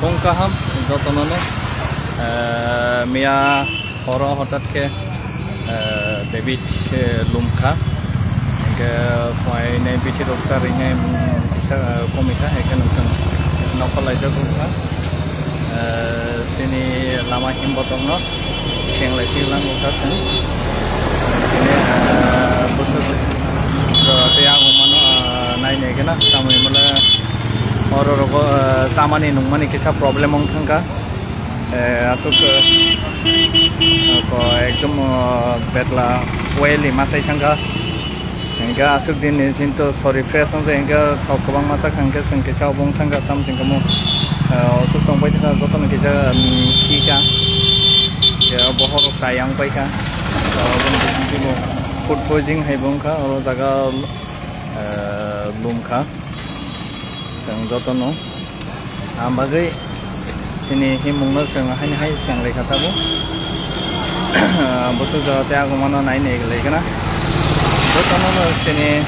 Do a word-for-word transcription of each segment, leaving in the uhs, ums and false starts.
Phung kaham jotono no, eh, miya horo hotat khe, eh, David, eh, lumkha. Hingke phainai bithi rok sa rinai, mm, kisa, eh, komikha, hingke nwng chwng nokol laijak wngkha. Eh, chini lama himbo tongno, senglai philang wngkha chwng. Hingke, eh, bwswk, jora tei ang mano, eh, nainai gana, tamoni mole oro rogo, eh, chamani nungmani kisa problem wng thangkha. Eh, aswk, eh, ko ekdom, eh, betla oily ma chai thangkha. Hingke aswk din ni sinto sori fresh wngjak hingke thok kwbangma chakha hingke chwng kisa obo wng thangkha tam chwng kamo, eh, osusto wng pai thangkha jotono kisa, mm, khikha. Ya bohor rok chaya wng paikha. Food poisoning hai bo wngkha oro jaga, eh, lumkha. Chwng jotono. Ang bagwi chini himungno chwng haini hai chwng lekha tabuk. Bwswk jora tei agumano nai nai lai gana. Jotono no chini,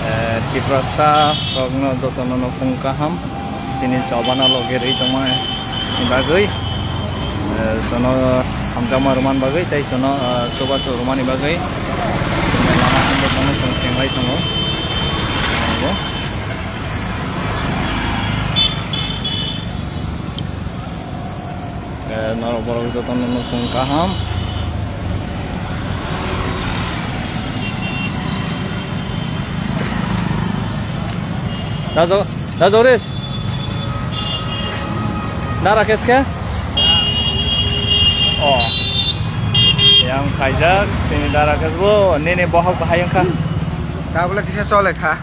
eh, Tiprasa rokno jotono no phung kaham. Chini chobana logi rwi tongmani bagwi, eh, jono hamjakma rwmani bagwi tei jono, eh, chubachu rwmani bagwi. Lama hamjakmano chwng thenglai tongo. Eh, norok borok jotono nukhung kaham. Da Jo-, da Joris. Da Rakesh khe? Oh. Yang khaijak, sini da Rakesh bo, nini bohok bahai wngkha. Tabla kisa chole kha.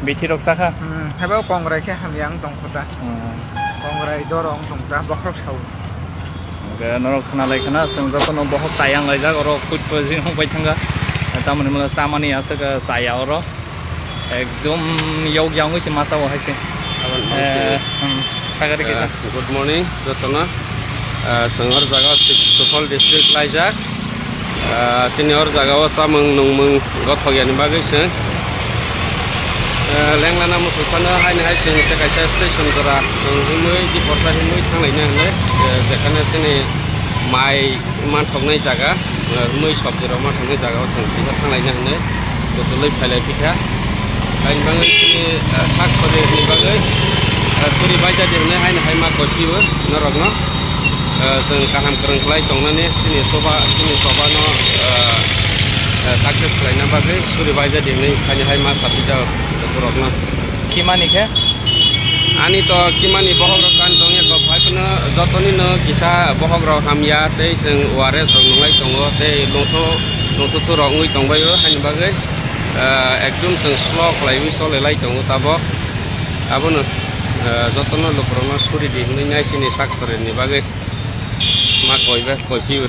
Bithi rok sakha? Hmm, hebo kongrai khe hamya wng tongkho ta. Hmm. Kongrai doro wng tong ta, bokhorok sao. Hwnkhe norok khna lai khna, chwng jotono bokhok chaya wng laijak, oro food poisoning wng pai thangkha. Tamoni mano chamani aswk chaya oro. Ekdom yok ya wngwi se masa o hai se. Aboni Eh, se. Hmm. Thagari Eh, kisa. Good morning, jotono. Ah, chwng hor jaga Sik-, Suphol district laijak. Ah, chini hor jaga o chamung nungmung gothok yani bagwi chwng, ah, lenglana muchung phano haini hai chwng tei kaisa station jora chwng himwi Tiprasa himwi thanglaina hinwi, eh, jekhane chini mai manthoknai jaga, eh, mui sobji rok manthoknai jaga o chwng kisa thanglaina hinwi kutulwi phailai phikha. Haini bagwi chini, eh, sak sori ni bagwi, eh, suri baijadi hinwi haini hai ma koi phio norokno. Eh, chwng kaham kwrwng khlai tongnani chini soba, chini soba no, eh, eh, success khlaina bagwi suri baijadi hinwi haini hai ma sapijak borokno. Kimani khe? Ani to kimani bohok rok kan tongya kok, hai phano jotoni no kisa bohok rok hamya tei chwng O R S rok nunglai tongo tei lungthu, lungthu thu rok wngwi tongbaio, haini bagwi, ah, ekdum chwng slow khlaiwi cholelai tongo tabok. Abono, ah, jotono lukurokno suri di hinwi nai chini sak sorini bagwi ma koi ba, koi phio.